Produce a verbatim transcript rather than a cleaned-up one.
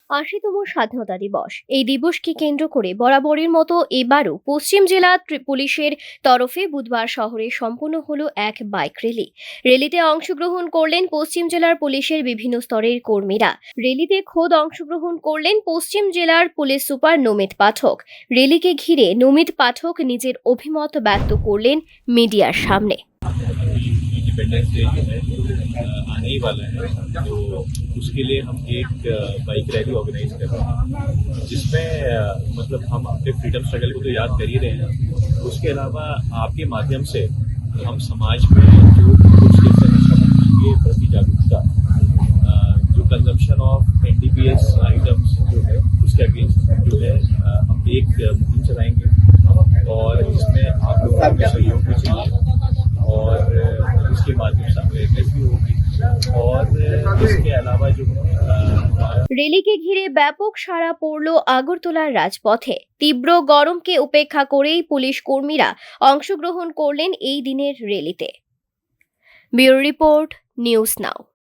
আশিতম স্বাধীনতা দিবস। এই দিবসকে কেন্দ্র করে বরাবরের মতো এবারও পশ্চিম জেলা ত্রি- পুলিশের তরফে বুধবার শহরে সম্পন্ন হলো এক বাইক র্যালি। র্যালিতে অংশগ্রহণ করলেন পশ্চিম জেলার পুলিশের বিভিন্ন স্তরের কর্মীরা। র্যালিতে খোদ অংশগ্রহণ করলেন পশ্চিম জেলার পুলিশ সুপার নমিত পাঠক। র্যালিকে ঘিরে নমিত পাঠক নিজের অভিমত ব্যক্ত করলেন মিডিয়ার সামনে। इंडिपेंडेंस डे जो है, अ, आने ही वाला है, तो उसके लिए हम एक बाइक रैली ऑर्गेनाइज कर रहे हैं, जिसमें, अ, मतलब, हम अपने फ्रीडम स्ट्रगल को तो याद कर ही रहे हैं, उसके अलावा आपके माध्यम से हम समाज में जो कुछ जैसे नशा के प्रति जागरूकता, अ, जो कंजम्पशन ऑफ एनडीपीएस आइटम्स जो है, उसके अगेंस्ट जो है, अ, हम एक मुहिम चलाएंगे और इसमें आप लोगों का सहयोग भी चाहिए और इसके माध्यम से अवेयरनेस भी होगी। और इसके अलावा जो है, अ, हमारा র্যালিকে ঘিরে ব্যাপক সাড়া পড়ল আগরতলার রাজপথে। তীব্র গরমকে উপেক্ষা করেই পুলিশ কর্মীরা অংশগ্রহণ করলেন এই দিনের র্যালিতে। Bureau report, news now.